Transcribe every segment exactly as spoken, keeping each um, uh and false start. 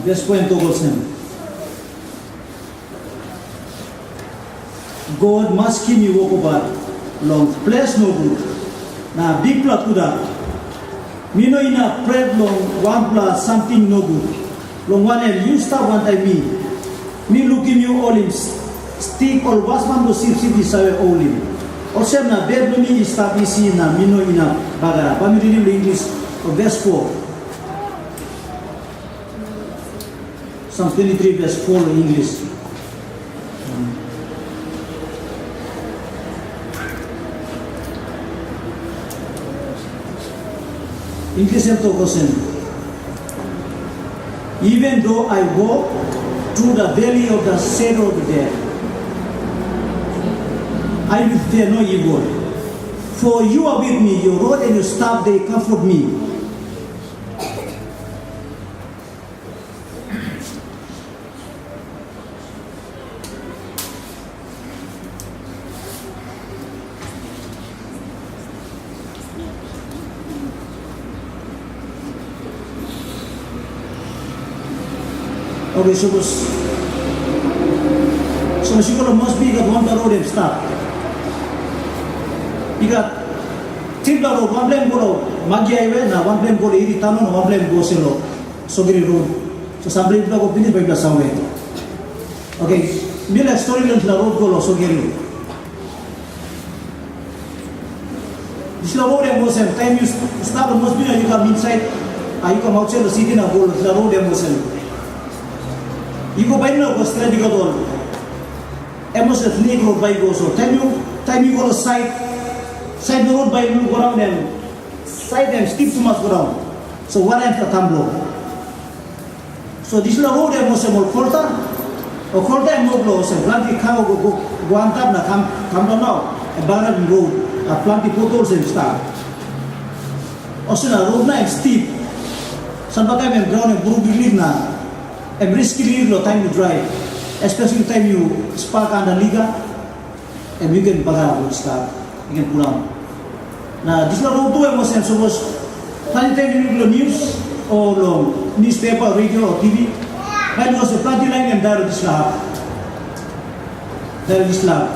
Ves foa em tok olsem, God maskim yu wokabaut long ples nogut, na bikpela tudak. Mi no inap pret long wanpela samting nogut, long wanem, yu stap wantaim mi. Mi lukim yu holim stik ol wasman bilong sipsip i save holim. Olsem na bel bilong mi i stap isi na mi no inap bagarap. Bai mi ritim long Inglis, ves foa. Psalm twenty-three verse four in English. English em tok olsem, "Even though I walk through the valley of the shadow of death, I will fear no evil. For you are with me, your rod and your staff, they comfort me." Okay, sapos, sapos yu go long Mosbi, i gat wanpela rot em stap. I gat tripela rot, wanpela em go long Magi Highway, na wanpela em go long Iri Tanon, na wanpela em go olsem long Sogeri Road. So sampela yupela go pinis, bai yupela save. Okay, mi laik stori long dispela rot go long Sogeri. Dispela rot em olsem, taim yu stap long Mosbi na yu kam insait, a yu kam ausait long siti na go long dispela rot em olsem. Yu go bai no go stret, yu go dol. Em olsem snek rot bai i go so. Taim yu, taim yu go long sait, sait bilong rot bai yu go daun em. Sait em stip tumas go daun. So wara em stap tam long. So dispela rot em olsem ol kolta. Ol kolta em wok long olsem planti kau go, go, go antap na kam, kam daun nau. Em bagarapim rot, a planti potholes em stap. Olsem na rot na em stip. Sampela taim em graun em bruk liklik na em riski liklik long taim yu draiv. Especially taim yu spak antap liga. Em yu ken bagarap long stap, yu ken pundaun. Na dispela rot tu em olsem, sapos planti taim yu luk long nius o long newspaper, radio o T V, bai yu olsem planti lain em dai long dispela hap. Dai long dispela hap.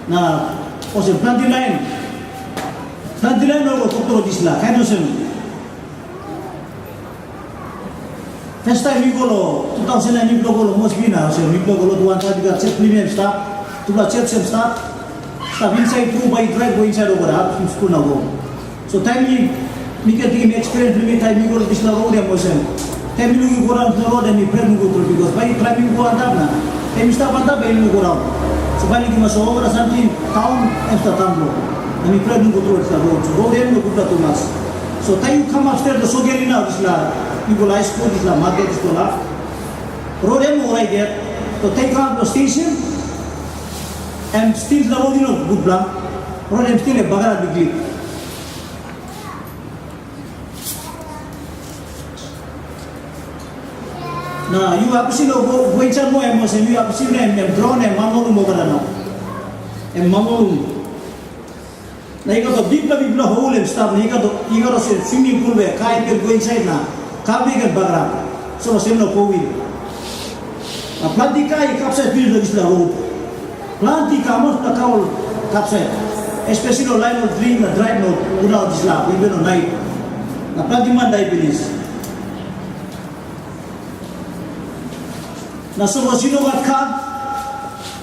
Na olsem planti lain, planti lain ol go toktok long dispela, kain olsem, First time mi go lo two thousand nine, mi go lo Mosbi na, so mi go lo tuan sa diga church mi stap, tu la church sem stap, stap inside tu, bai drive go inside over up, from school na go. So time mi, mi get the experience mi time mi go this la road em olsem. Time mi go down the road and mi pray mi go through because by time mi go on top na, time mi stap on top, by mi go down. So by mi mas over something town and start town road. And mi pray mi go through the road. So road em no good too much. So taim yu kam upstairs long Sogeri nau, dispela yu go long high school, dispela market, dispela la. Rot em orait yet. So taim kam long station, em stil dispela rot i no gutpela. Rot em stil em bagarap liklik. Na yu hapisi no go, go insait moa em olsem, yu hapisi na em, em graun em mamolum olgeta nau. Em mamolum. Na i gat ol bikpela, bikpela hol em stap, na i gat ol, i gat olsem swimming pool we kai ken go insait na kam i ken bagarap. So olsem no four wheel. Na planti kai i kapsait pinis long dispela rot. Planti kai, mospela kai ol kapsait. Especially ol lain ol dring na drai no, punau dispela, even ol nait. Na planti man dai pinis. Na sapos yu no gat kar,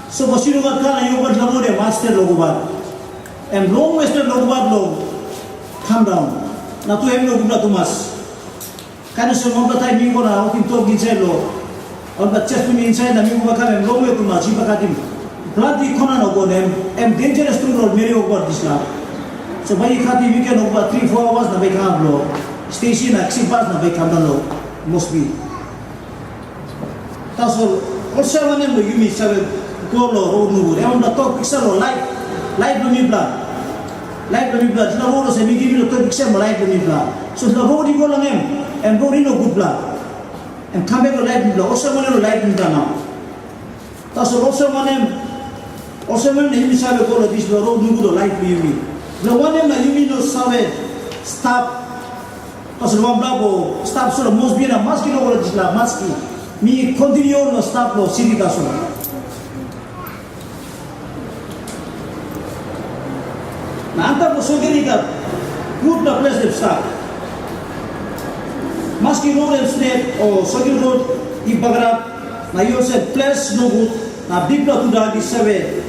sapos yu no gat kar na yu gat lamu de master lo gubat. Em long western lo gubat lo kam daun. Na tu em no gutpela tumas. Kain olsem wanpela taim mi go na autim tok insait lo, wanpela church mi insait na mi go kam em longwe tumas, yu bakatim. Planti kona no go nem, em dangerous tru lo meri o gubat dispela. So bai i katim weekend o gubat three four hours na bai kam lo station na Xipas na bai kam daun lo Mosbi. Tasol, olsem wanem lo yumi save go lo rot nogut? Em tok piksa lo laip, laip lo mipela. Laip lo mipela, dispela rot olsem mi givim lo tok piksa lo laip lo mipela. So dispela rot i go long em, em rot i no gutpela. Em kam bek lo laip mipela, olsem wanem lo laip mipela nau? Tasol olsem wanem, Olsem na yumi save go long dispela rot nogut long laip bilong yumi. Long wanem na yumi no save stap, tasol wanpela o stap so long Mosbi na maski long ol dispela maski. Mi kontiniu long stap long siti tasol. Na antap long soldia i gat gutpela ples em stap. Maski rot em stret o soldia rot i bagarap, na i olsem ples nogut, na bikpela tudak i save.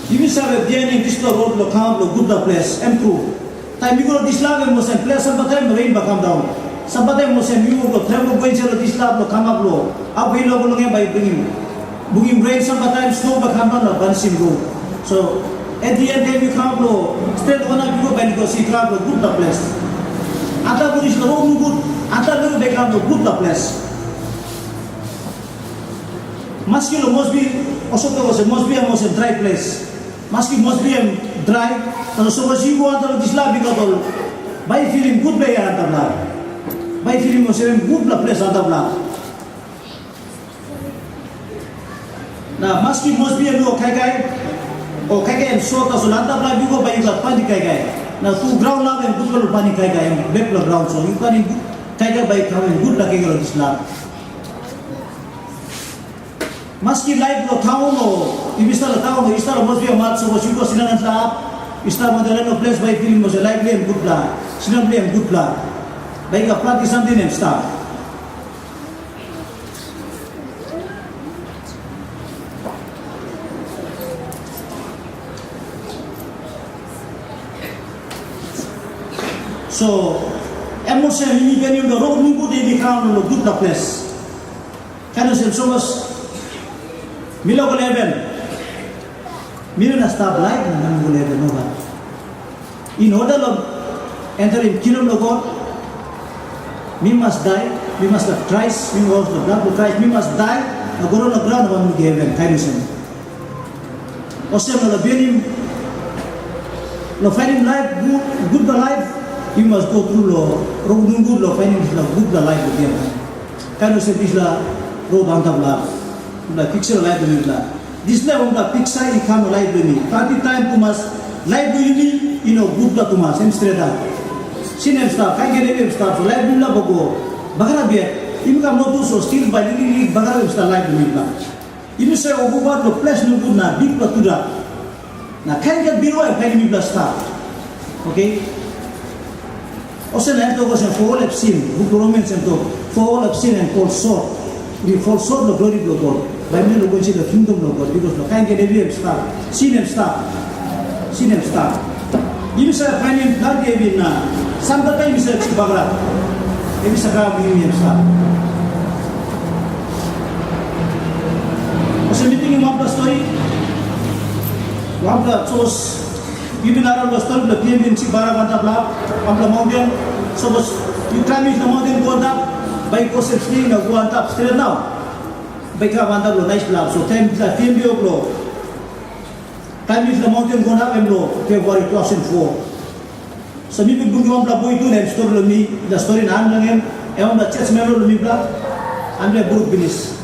Yumi save bihainim dispela rot long kamap long gutpela ples, em tru. Taim mi go long dispela em olsem ples sampela taim ren bai kam daun. Sampela taim olsem mi wok long travel go insait long dispela long kamap long hap i long long em bai i bringim, bungim ren sampela taim sno bai kam daun na banisim rot. So at the end taim yu kamap long stret wanap yu go bai yu go si kamap long gutpela ples. Antap long dispela rot nogut, antap long bai kam long gutpela ples. Maski long Mosbi, olsem tok olsem Mosbi em olsem drai ples. Maski Mosbi em drai, tasol sapos yu go antap long dispela bikot ol, bai yu filim gutpela antap la. Bai yu filim olsem em gutpela ples antap la. Na maski Mosbi em no kaikai, o kaikai em sot, tasol antap la yu go bai yu gat planti kaikai. Na tu graun la em gutpela planti kaikai, em bikpela graun, so yu gat kaikai bai kam em gutpela kaikai long dispela. Maski laip long taun o yu stap long taun o yu stap long Mosbi o mat, sapos yu go sindaun long hap, yu stap wantaim lain long ples bai yu pilim olsem laip bilong em gutpela, sindaun bilong em gutpela. Bai i gat planti samting em stap. So em olsem yumi bihainim long rot nogut em i kam long gutpela ples. Kain olsem, sapos mi laik go long heven, mi no inap stap laip na mi go long heven, nogat. In order long enterim kingdom long God, mi mas dai, mi mas gat Krais, mi mas gat blut bilong Krais, mi mas dai, na go daun long graun na bai mi go heven, kain olsem. Olsem na long bihainim, long painim laip, gut, gutpela laip, yu mas go tru long rot nogut long painim dispela gutpela laip long bihainim. Kain olsem dispela rot antap long hap, dispela piksa long laip bilong mipela. Dispela wanpela piksa i kam long laip bilong mi. Planti taim tumas, laip bilong yumi i no gutpela tumas, em stret ap. Sin em stap, kaikai hevi em stap, so laip bilong mipela bai go bagarap yet. Yumi kam lotu, so stil bai liklik liklik bagarap em stap laip bilong mipela. Yumi save wokabaut long ples nogut na bikpela tudak. Na kain kain birua em painim mipela stap. Oke? Olsem na em tok olsem, for all have sinned, buk bilong Romans em tok, for all have sinned and fall short, we fall short long glory bilong God. Bai mi no go insait long kingdom bilong God, bikos long kain kain hevi em stap, sin em stap, sin em stap. Yumi save painim planti hevi na sampela taim yumi save chik bagarap. Hevi save kam yumi em stap. Olsem mi tingim wanpela stori, wanpela sapos yu bin harim long stori bilong P M bin chik bagarap antap long wanpela maunten. Sapos yu klaim long maunten go antap, bai yu go olsem sling na go antap stret nau. Bai i kam antap long naispela hap. So taim dispela P M bin wok long klaim long maunten go antap em long Februari two thousand four. So mi bin bungim wanpela boi tu na em stori long mi, na stori na han long em, em wanpela church member long mipela, em bai bruk pinis.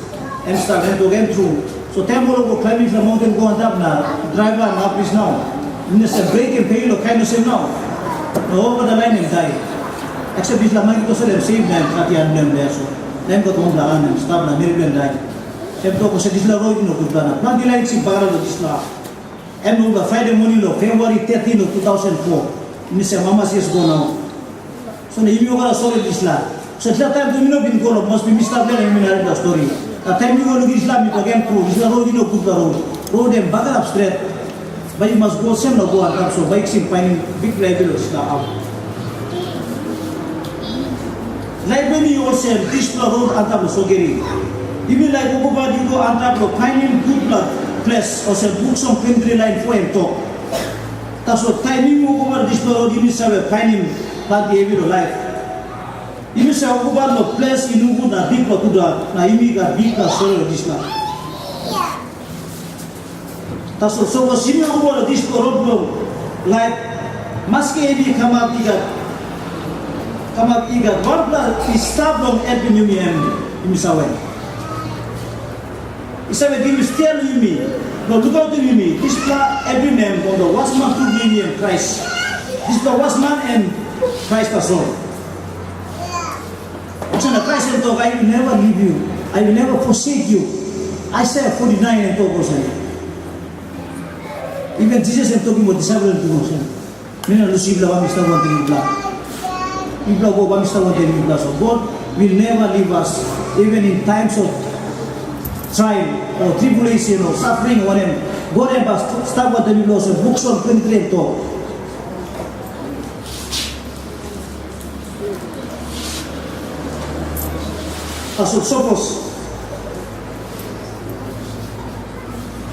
Em stap, em tok em tru. So taim ol go klaim long maunten go antap na draiva na plis nau. Mi na save brekim pe long kain olsem nau. Na olgeta lain em dai. Eksep dispela man i tok olsem em seif na em kat i han bilong em so. Na em gat wanpela han em stap na meri bilong em dai. Em tok olsem dispela rot i no gutpela na planti lain i bagarap long dispela. Em long Friday morning long February thirteen of two thousand four. Mi save hamas years ago nau. So na yumi wok sori dispela. So dispela taim tu mi no bin go long Mosbi, mi stap de na yumi harim dispela stori. Na taim mi go lukim dispela mi tok em tru, dispela rot i no gutpela rot. Rot em bagarap stret. Bai yu mas go olsem na go antap so bai yu kisim painim bikpela hevi long dispela hap. Laip bilong mi olsem dispela rot antap long sogeri. Yumi laik wokabaut i go antap long painim gutpela ples olsem buk Song twenti tri lain foa em tok. Tasol taim yumi wokabaut dispela rot yumi save painim planti hevi long laip. Yumi save wokabaut long ples i nogut na bikpela tudak na yumi gat bikpela sori long dispela. Tasol sapos yumi wokabaut long dispela rot bilong laip, maski em i kamap i gat, kamap i gat wanpela i stap long het bilong yumi, em yumi save. I save givim stia long yumi, Lukautim yumi, dispela em bilong wasman tru bilong yumi em Krais. Dispela wasman em Krais tasol. Olsem na Krais em tok, "I will never leave you, I will never forsake you." Aisaia forty nine em tok olsem. Even Jisas em tokim ol disaipel em tok olsem. Mi no lusim yupela, bai mi stap wantaim yupela. Yupela go, bai mi stap wantaim yupela. So God will never leave us, even in times of trial or tribulation or suffering or whatever. God em bai stap wantaim yupela, olsem buk Song twenty three em tok. Tasol sapos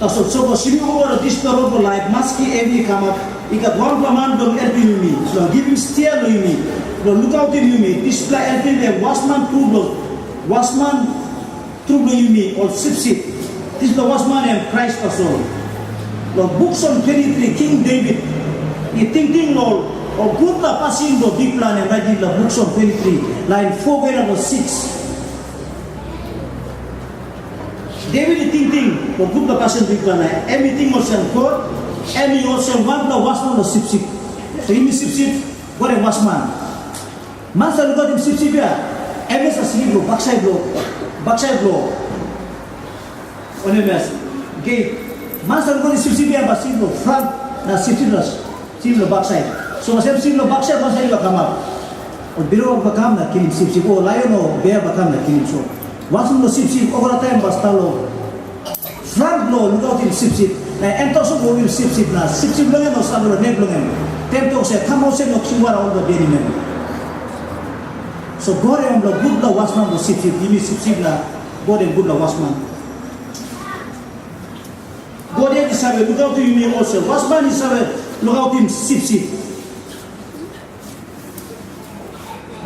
Tasol sapos yumi go long dispela rot bilong laip, maski hevi i kamap, i gat wanpela man bilong helpim yumi, bilong givim stia long yumi, bilong lukautim yumi, dispela helpim em wasman tru bilong wasman tru bilong yumi, ol sipsip. Dispela wasman em Krais tasol. Long buk Song twenty three, King Devit i tingting long ol gutpela pasin bilong Bikpela na em raitim long buk Song twenty three, lain four go inap long six. Devit i tingting long gutpela pasin Bikpela na em i ting olsem, God em i olsem wanpela wasman long sipsip. So yumi sipsip, God em wasman. Man sa lukautim sipsip ya, em i sa slip long baksait bilong, baksait bilong, wanem ya, geit. Man sa lukautim sipsip ya, bai slip long front, na sipsip na slip long baksait. So olsem slip long baksait, man sa i kamap. Ol birua bai kam na kilim sipsip, o laion o bea bai kam na kilim. So wasman bilong sipsip olgeta taim bai stap long front bilong lukautim sipsip, na em tasol bai winim sipsip, na sipsip bilong en bai stap long nek bilong en. Tem tok se, kam olsem na kisim wara ol bai bihainim em. So God em bilong gutpela wasman bilong sipsip, yumi sipsip na God em gutpela wasman. God yet i save lukautim yumi olsem wasman i save lukautim sipsip.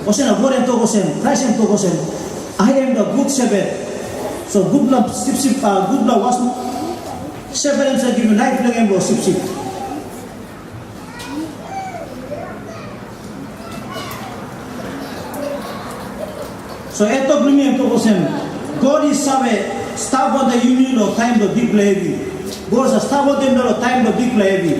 Olsem na God em tok olsem, Krais em tok olsem, "I am the good shepherd." So gutpela sipsip, a gutpela was shepherd em sa givim laip bilong em long sipsip. So em tok long mi em tok olsem, God i save stap wantaim yumi long taim bilong bikpela hevi. God sa stap wantaim long taim bilong bikpela hevi.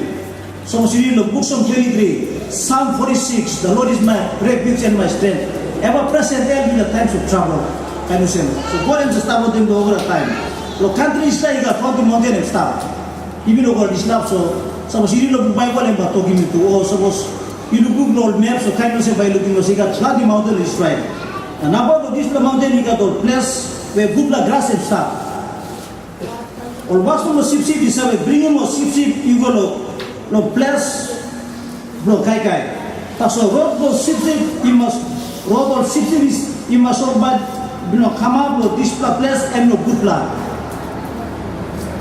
Sapos yu read long buk Song twenty three, Psalm forty six, "The Lord is my refuge and my strength, ever present help in the times of trouble." Kain olsem. So God em sa stap wantaim long olgeta taim. Long kantri Israel i gat planti maunten em stap. Even olgeta dislap, so sapos yu read long buk Baibel em bai tokim yu tu. O sapos yu lukluk long ol map, so kain olsem bai yu lukim olsem i gat planti maunten long Israel. Na nabaut long dispela maunten i gat ol ples we gutpela gras em stap. Ol wasman bilong sipsip i save bringim ol sipsip i go long, long ples bilong kaikai. Tasol rot bilong sipsip i mas, rot ol sipsip i, i mas olbat bilong kamap long dispela ples em no gutpela.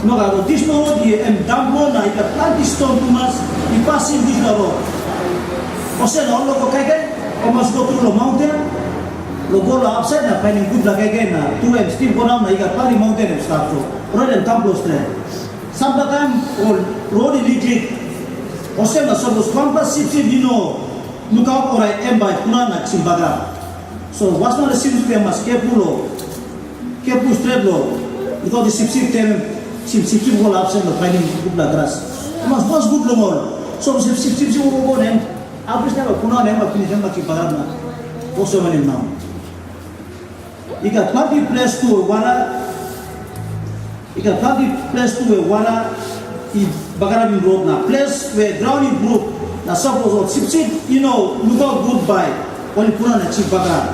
Nogat, long dispela rot i em damplo na i gat planti ston tumas i pasim dispela rot. Olsem na ol no go kaikai, ol mas go tru long maunten, long go long hapsait na painim gutpela kaikai, na tru em stil go daun na i gat planti maunten em stap, so rot em damplo stret. Sampela taim ol rot i liklik, olsem na sapos wanpela sipsip i no lukaut, orait em bai pundaun na kisim bagarap. So wasman na sipsip em mas kepul long, kepul stret long, bikos ol sipsip tem, sipsip go long hapsait long painim gutpela gras. Em mas was gut long ol. So sipsip, sipsip go go nem, apris na bai pundaun, em bai pinis, em bai kisim bagarap na. Olsem wanem nau? I gat planti ples tu we wara, i gat planti ples tu we wara i bagarapim rot, na ples we graun i bruk, na sapos ol sipsip i no lukaut gut, bai ol i pundaun na kisim bagarap.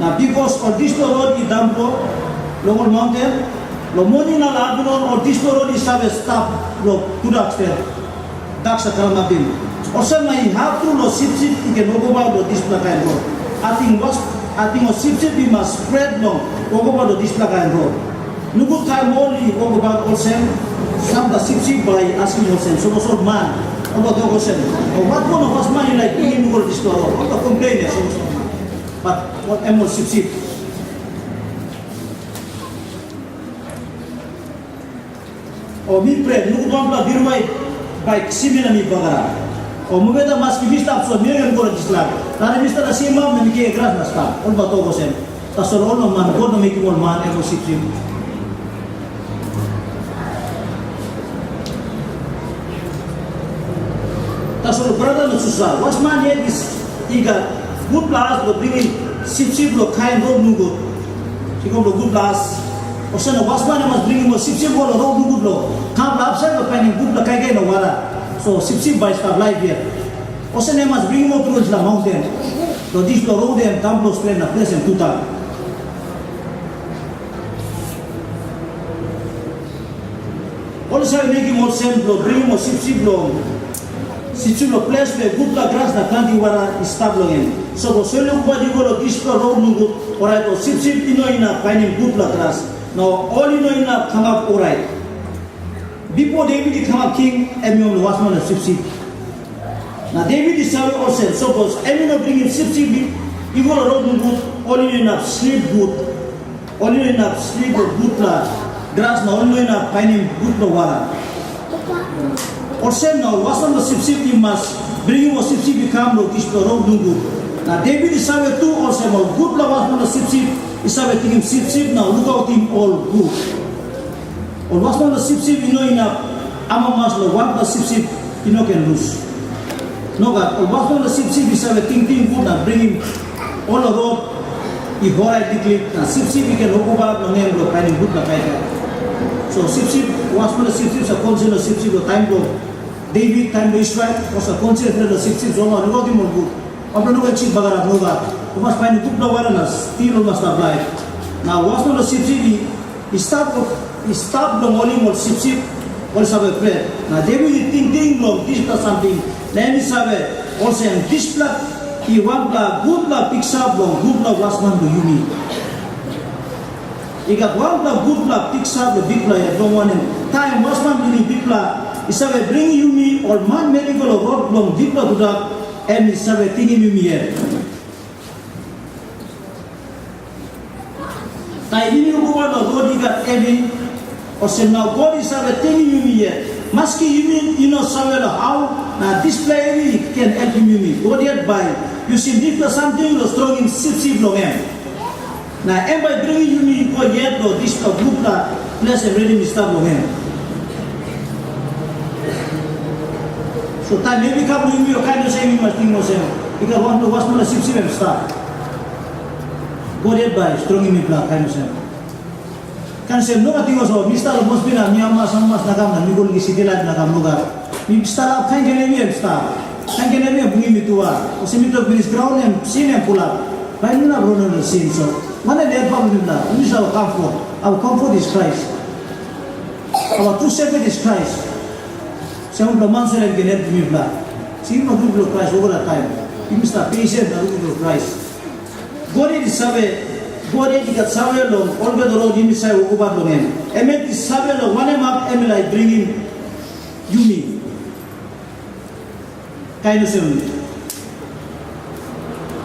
Na bikos ol dispela rot i damplo long ol maunten, long moning na long apinun ol dispela rot i save stap long tudak stret. Dak sa karamapim. Olsem na i hap tru long sipsip i ken wokabaut long dispela kain rot. Ating was, ating ol sipsip i mas pret long wokabaut long dispela kain rot. Nogut taim ol i wokabaut olsem, sampela sipsip bai i askim olsem, sapos ol man, ol bai tok olsem, "O watpo na wasman i laik bringim mi go long dispela rot?" Ol bai komplein ya, sapos ol man. Bat ol em ol sipsip. O mi pret, nogut wanpela birua bai kisim mi na mi bagarap. O mobeta maski mi stap so, mi no ken go long dispela. Larim mi stap na singaut na mi kisim gras na stap. Ol bai tok olsem, tasol ol no man, God no mekim ol man, em ol sipsip. Tasol brata na susa, wasman yet i gat gutpela as bilong bringim sipsip long kain rot nogut. I go long gutpela as. Olsem na wasman i mas bringim ol sipsip go long rot nogut long kam long hapsait long painim gutpela kaikai na wara. So sipsip bai i stap laip yet. Olsem na i mas bringim ol tru dispela maunten. Long dispela rot em kam long stret na ples em tudak. Ol i save mekim olsem bilong bringim ol sipsip long sipsip long ples we gutpela gras na planti wara i stap long en. Sapos ol i go long dispela rot nogut, orait ol sipsip i no inap painim gutpela gras, na ol i no inap kamap orait. Bipo Devit i kamap king, em i ol wasman na sipsip. Na Devit i save olsem, sapos em i no bringim sipsip i go long rot nogut, ol i no inap slip gut. Ol i no inap slip long gutpela gras na ol i no inap painim gutpela wara. Olsem na ol wasman na sipsip i mas bringim ol sipsip i kam long dispela rot nogut. Na Devit i save tu olsem ol gutpela wasman na sipsip i save tingim sipsip na lukautim ol gut. Ol wasman na sipsip i no inap amamas long wanpela sipsip i no ken lus. Nogat, ol wasman na sipsip i save tingting gut na bringim ol rot i horait liklik, na sipsip i ken wokabaut long em bilong painim gutpela kaikai. So sipsip, wasman na sipsip sa konsen long sipsip long taim bilong Devit, taim bilong Israel, ol sa konsen long sipsip, so ol lukautim ol gut. Ol no ken sip bagarap nogat. Ol mas painim gutpela wara na stil ol mas stap laip. Na wasman na sipsip i i stap, i stap long holim ol sipsip, ol i save pret. Na Devit i tingting long dispela samting, na em i save olsem, dispela i wanpela gutpela piksa bilong gutpela wasman bilong yumi. I gat wanpela gutpela piksa bilong Bikpela yet, long wanem, taim wasman bilong Bikpela i save bringim yumi ol manmeri go long rot bilong Bikpela tudak, em i save tingim yumi yet. Taim yumi wokabaut long rot i gat hevi, olsem nau God i save tingim yumi yet. Maski yumi i no save long hau na dispela hevi i ken helpim yumi, God yet bai yusim dispela samting long strongim sipsip bilong em. Na em bai bringim yumi go yet long dispela gutpela ples em redim i stap long em. So taim hevi i kam long yumi, o kain olsem, yumi mas tingim olsem, i gat wanpela wasman na sipsip em i stap. God yet bai strongim mipela, kain olsem. Kain olsem, no gat ting olsem, mi stap long Mosbi na mi amamas, amamas na kam na mi go long siti laip na kam, nogat. Mi stap, kain kain hevi em stap. Kain kain hevi em bungim mi tu a. Olsem mi tok pinis, graun em, sin em pulap. Bai mi no raunim long sin, so wanem help bilong mipela? Yumi stap comfort. Our comfort is Christ. Our true shepherd is Christ. Sem wanpela man sori em ken helpim mipela. So yumi lukluk long Krais olgeta taim. Yumi stap patient na lukluk long Krais. God yet i save, God yet i gat save long olgeta rot yumi save wokabaut long en. Em yet i save long wanem hap em i laik bringim yumi. Kain olsem,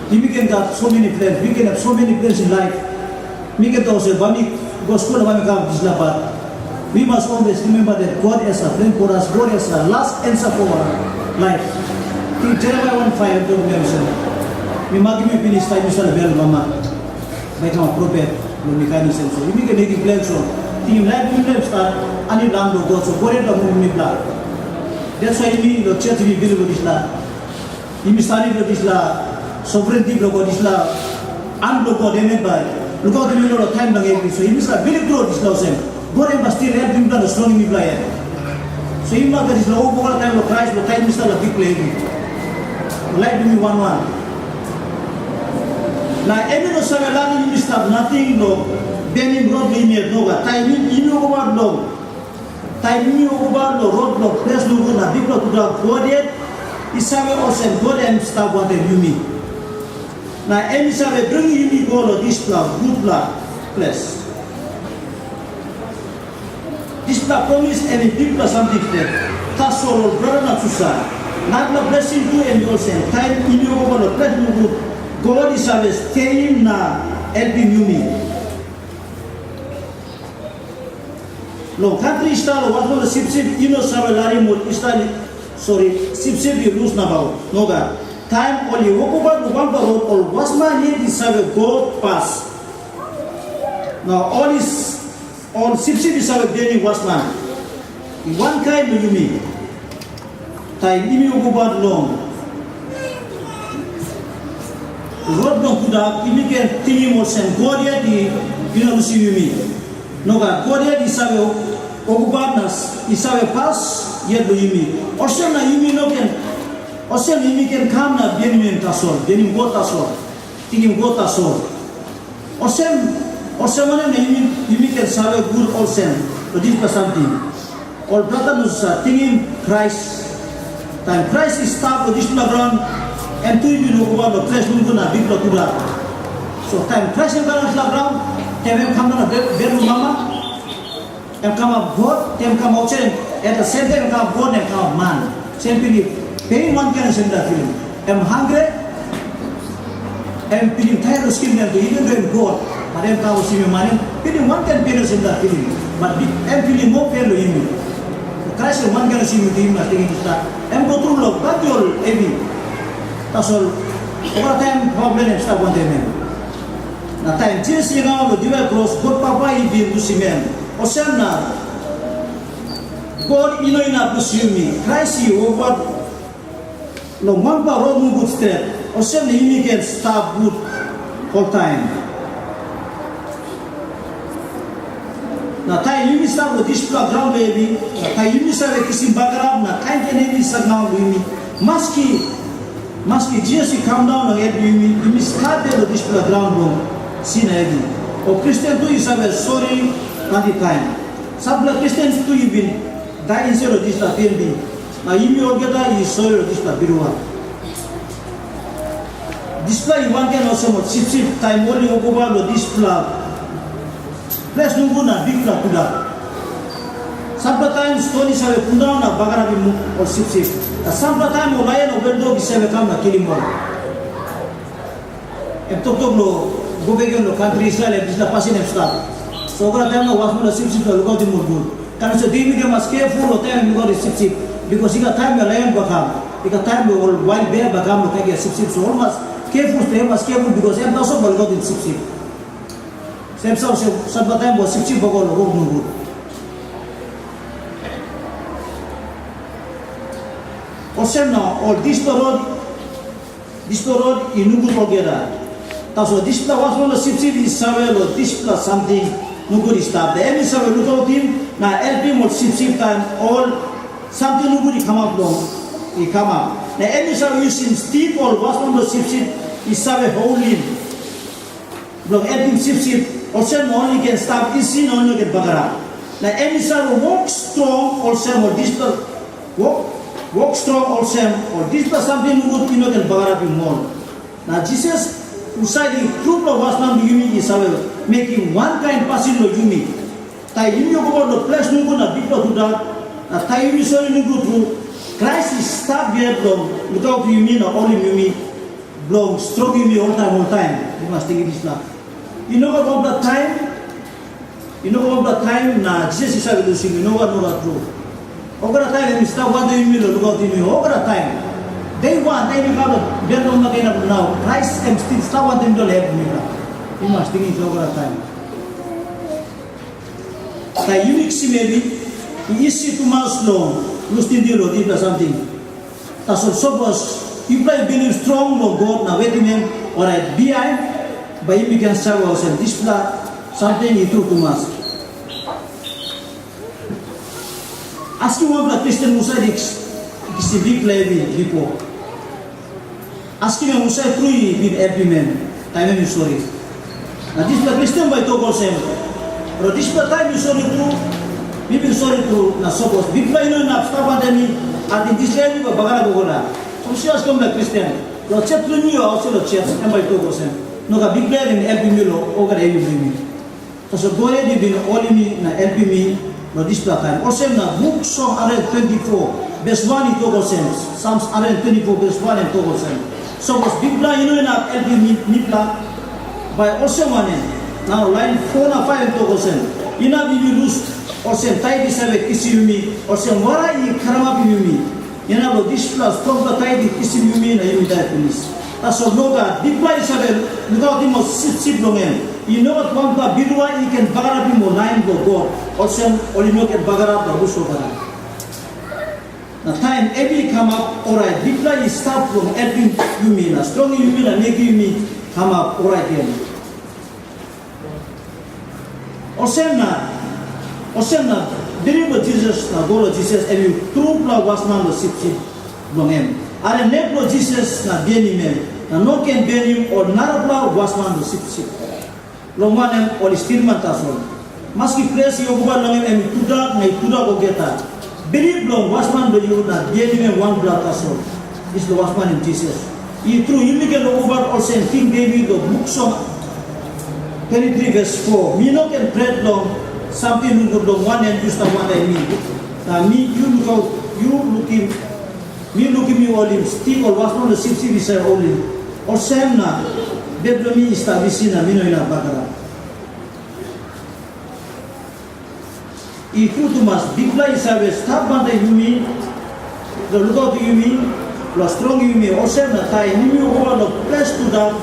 yumi ken gat so many plans, we can have so many plans in life. Mi ken tok olsem, bai mi go skul na bai mi kam dispela, but we must always remember that God has a plan for us, God has a last answer for our life. King Jeremiah one five em tok olsem, mi makim yu pinis taim yu stap long bel mama. Bai kam profet, long mi kain olsem so. Yumi ken mekim plan so. Tingim laip bilong em stap, aninit long han bilong God, so God yet bai mukim mipela. That's why yumi long church yumi bilip long dispela. Yumi stadi long dispela sovereignty bilong God, dispela han bilong God, em yet bai lukautim yumi long taim bilong hevi. So yumi stap bilip tru dispela olsem. God em bai stil helpim mipela na strongim mipela yet. So yumi mas gat dispela wok olgeta taim long Krais, long taim yumi stap long bikpela hevi. Long laip bilong yumi wan wan. Na em i no save larim yumi stap nating long bihainim rot bilong yumi yet, nogat. Taim yumi, yumi wokabaut long, taim yumi wokabaut long rot bilong ples nogut na bikpela tudak, God yet i save olsem, God em i stap wantaim yumi. Na em i save bringim yumi go long dispela gutpela ples. Dispela promis em i bikpela samting stret. Tasol ol brata na susa, narapela blesing tu em i olsem, taim yumi wokabaut long ples nogut, God i save steim na helpim yumi. Long kantri Israel, ol wasman sipsip i no save larim ol Israel, sori, sipsip i lus nabaut. Nogat. Taim ol i wokabaut long wanpela rot, ol wasman yet i save go pas. Na ol i s-, ol sipsip i save bihainim wasman. I wankain long yumi. Taim yumi wokabaut long rot bilong tudak, yumi ken tingim olsem God yet i, i no lusim yumi. Nogat, God yet i save wokabaut na i save pas yet long yumi. Olsem na yumi no ken, olsem yumi ken kam na bihainim em tasol, bihainim God tasol, tingim God tasol. Olsem, olsem wanem na yumi, yumi ken save gut olsem, long dispela samting? Ol brata na sista, tingim Krais. Taim Krais i stap long dispela graun, em tu i bin wokabaut long ples nogut na bikpela tudak. So taim Krais em kam long dispela graun, taim em kam daun long bel, bel bilong mama, em kamap God, taim em kam olsem, at the same time em kamap God na em kamap man. Sem pilim, pilim wankain olsem dispela pilim. Em hangre, em pilim tail long skin bilong em tu, even though em God, but em kam olsem em man, em pilim wankain pen olsem dispela pilim. But bi-, em pilim moa pen long yumi. Krais em wankain olsem yumi tu, yumi mas tingim dispela. Em go tru long planti ol hevi. Tasol, olgeta taim problem em stap wantaim em. Na taim Jisas i hangaut long diwai kros, God Papa i bin lusim em. Olsem na, God i no inap lusim yumi. Krais i wokabaut long wanpela rot nogut stret, olsem na yumi ken stap gut oltaim. Na taim yumi stap long dispela graun hevi, na taim yumi save kisim bagarap na kain kain hevi i stap nabaut long yumi, maski, maski Jisas i kam daun long helpim yumi, yumi stap yet long dispela graun bilong sin na hevi. Ol Kristen tu i save sori planti taim. Sampela Kristen tu i bin dai insait long dispela P N B, na yumi olgeta i sori long dispela birua. Dispela i wankain olsem ol sipsip taim ol i wokabaut long dispela ples nogut na bikpela tudak. Sampela taim ston i save pundaun na bagarapim ol sipsip. Na sampela taim ol laion o beldok i save kam na kilim ol. Em toktok long go bek gen long kantri Israel, em dispela pasin em stap. So olgeta taim na wasman na sipsip na lukautim ol gut. Taim so Devit em mas keful long taim em lukautim sipsip, bikos i gat taim na laion bai kam, i gat taim long ol wail bea bai kam long kaikai sipsip. So ol mas keful, em mas keful, bikos em tasol bai lukautim sipsip. Sem sa olsem, sampela taim bai sipsip bai go long rot nogut. Olsem na ol dispela rot Dispela rot i nogut olgeta. Tasol dispela wasman na sipsip i save long dispela samting nogut i stap, na em i save lukautim na helpim ol sipsip taim ol samting nogut i kamap long i kamap. Na em i save yusim stik ol wasman na sipsip i save holim bilong helpim sipsip, olsem na ol i ken stap isi na ol i no ken bagarap. Na em i save wok strong olsem ol dispela wok, wok strong olsem ol dispela samting nogut i no ken bagarapim ol. Na Jisas, husat i trupela wasman bilong yumi, i save mekim wankain pasin long yumi. Taim yumi wokabaut long ples nogut na bikpela tudak, na taim yumi sori nogut tru, Krais i stap yet long lukautim yumi na holim yumi, bilong strongim yumi oltaim oltaim. Yu mas tingim dispela. I no gat wanpela taim, i no gat wanpela taim na Jisas i save lusim yumi, nogat, nogat tru. Olgeta taim em i stap wantaim yumi long lukautim yumi, olgeta taim. Dei wan, taim yumi kam long bel bilong mama gen na nau, Krais em stil stap wantaim yumi long helpim yumi. Yu mas tingim olgeta taim. Taim yumi kisim hevi, i isi tumas long lus tingting long dispela samting. Tasol sapos yupela i bilip strong long God na wetim em, orait bihain bai yumi ken save olsem dispela samting i tru tumas. Askim wanpela Kristen husat i kisim bikpela hevi bipo. Askim em husat tru i bin helpim em taim em i sori. Na dispela Kristen bai i tok olsem, "Long dispela taim mi sori tru, mi bin sori tru, na sapos Bikpela i no inap stap wantaim mi, ating dispela hevi bai bagarap olgeta." Sapos yu askim wanpela Kristen, "Long sios bilong mi, o ausait long sios?" Em bai i tok olsem, "Nogat, Bikpela i bin helpim mi long olgeta hevi bilong mi." Tasol God yet i bin holim mi na helpim mi long dispela taim. Olsem na buk Song hundred twenty-four, bes wan i tok olsem, Psalms hundred twenty-four, bes wan em tok olsem, "Sapos Bikpela i no inap helpim mi, mipela, bai olsem wanem?" Na lain foa na faiv em tok olsem, "Inap yumi lus olsem tait i save kisim yumi, olsem wara i karamapim yumi." Inap long dispela strongpela tait i kisim yumi na yumi dai pinis. Tasol nogat, Bikpela i save lukautim ol sipsip bilong en. I no gat wanpela birua i ken bagarapim ol lain bilong God, olsem ol i no ken bagarap na lus olgeta. Na taim em i kamap, orait Bikpela i stap long helpim yumi na strongim yumi na mekim yumi kamap orait gen. Olsem na, olsem na, bilip long Jisas na go long Jisas, em i trupela wasman long sipsip bilong em. Harim nek bilong Jisas na bihainim em, na no ken bihainim ol narapela wasman long sipsip. Long wanem, ol i stilman tasol. Maski ples i okobat long em, em i tudak na i tudak olgeta. Bilip bilong wasman bilong yu na bihainim em wanpela tasol. Dispela wasman em Jisas. I tru, yumi ken wokabaut olsem King Devit long buk Song twenty-three verse four, "Mi no ken pret long samting nogut, long wanem, yu stap wantaim mi. Na mi, yu lukaut, yu lukim, mi lukim yu holim stik ol wasman long sipsip i save holim. Olsem na bet bilong mi i stap isi na mi no inap bagarap." I tru tumas, Bikpela i save stap wantaim yumi, long lukautim yumi, long strongim yumi, olsem na taim yumi wokabaut long ples tudak,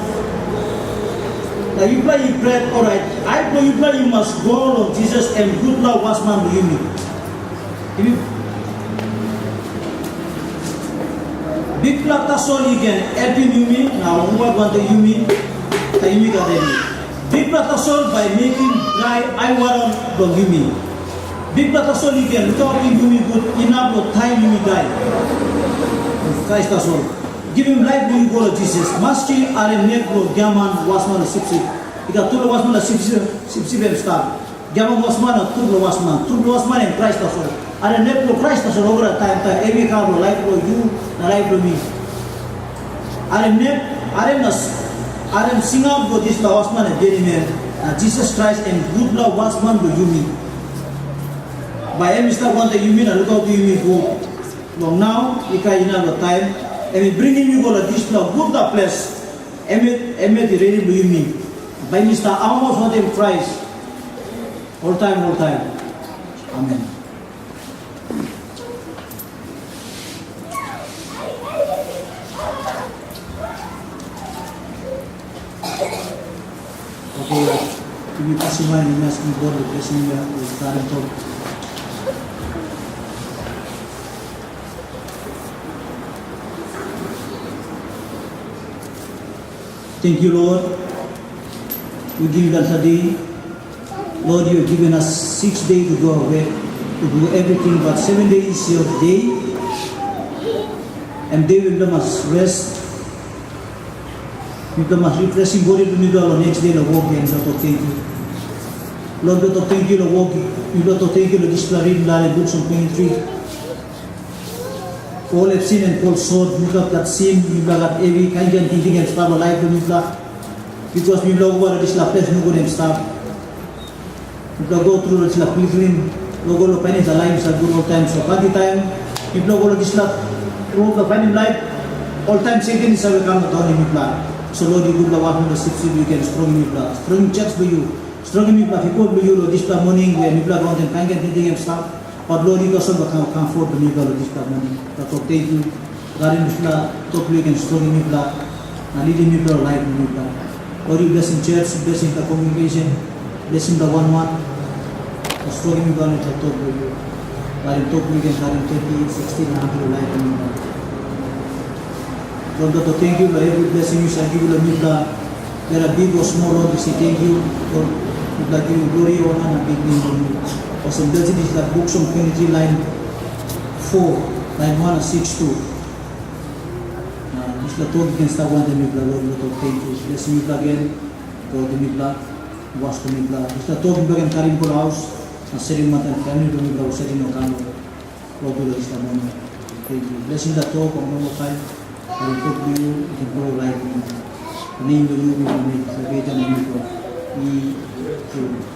na yupela i pret, orait ai bilong yupela i mas go long Jisas, em gutpela wasman bilong yumi. Yumi, Bikpela tasol i ken helpim yumi na wokabaut wantaim yumi, na yumi gat hevi. Bikpela tasol bai mekim drai aiwara bilong yumi. Bikpela tasol i ken lukautim yumi gut inap long taim yumi dai. Krais tasol. Givim laip bilong yu go long Jisas. Maski harim nek bilong giaman wasman na sipsip. I gat tupela wasman na sipsip, sipsip em stap. Giaman wasman na tupela wasman. Tupela wasman em Krais tasol. Harim nek bilong Krais tasol olgeta taim taim em i kam long laip bilong yu na laip bilong mi. Harim nek, harim na s-, harim singaut bilong dispela wasman na bihainim em, na Jisas Krais em gutpela wasman bilong yumi. Bai em i stap wantaim yumi na lukautim yumi gut. Long nau i kam inap long taim em i bringim yu go long dispela gutpela ples, em yet, em yet i redi bilong yumi. Bai mi stap amamas wantaim Krais oltaim oltaim. Amen. Oke, yumi pasim lain, yumi askim God long blesim yumi, yumi karim tok. Thank you, Lord. We give you that today. Lord, you have given us six days to go away, to do everything, but seven days is your day, and day we must rest. Mipela mas refreshing bodi bilong mipela long next day long wok gen, mipela tok tenkyu. Lord, mipela tok tenkyu long wok, mipela tok tenkyu long dispela reading long buk Song twenty-three. Ol hep sin and fall short, mipela gat sin, mipela gat hevi, kain kain tingting em stap long laip bilong mipela. Bikos mipela wokabaut long dispela ples nogut em stap. Mipela go tru long dispela pilgrim, long go long painim dispela laip i stap gut oltaim. So planti taim mipela go long dispela rot long painim laip, oltaim Satan i save kam na daunim mipela. So Lord, yu gutpela wasman bilong sipsip, yu ken strongim mipela, strongim church bilong yu, strongim mipela, pipel bilong yu long dispela moning we mipela go wantaim kain kain tingting em stap. But Lord, yu tasol bai kam, kam forward long mipela long dispela moning. Mipela tok tenkyu, garim dispela tok bilong yu ken strongim mipela, na lidim mipela long laip bilong mipela. Lord, yu blesim church, yu blesim the congregation, blesim the one one. Na strongim mipela long dispela tok bilong yu. Garim tok bilong yu ken karim thirty, sixty, na hundred long laip bilong mipela. Lord, mipela tok tenkyu long every blessing yu save givim long mipela. Whether big or small, Lord, we say thank you. Lord, mipela givim glory, honor, na biknem long yu. Olsem, blessed is that buk Song twenty-three, line four, line one na six tu. Na dispela tok i ken stap wantaim mipela, Lord, mipela tok tenkyu. Blesim mipela gen, Lord, mipela, was long mipela. Dispela tok mipela ken karim go long haus, na serim wantaim famili bilong mipela, husat i no kam long lotu long dispela moning. Tenkyu. Blesim da tok, long longpela taim, na tok bilong yu, i ken go laip long mipela. Long nem bilong yu, mipela mekim dispela beten long yu, God. I tru.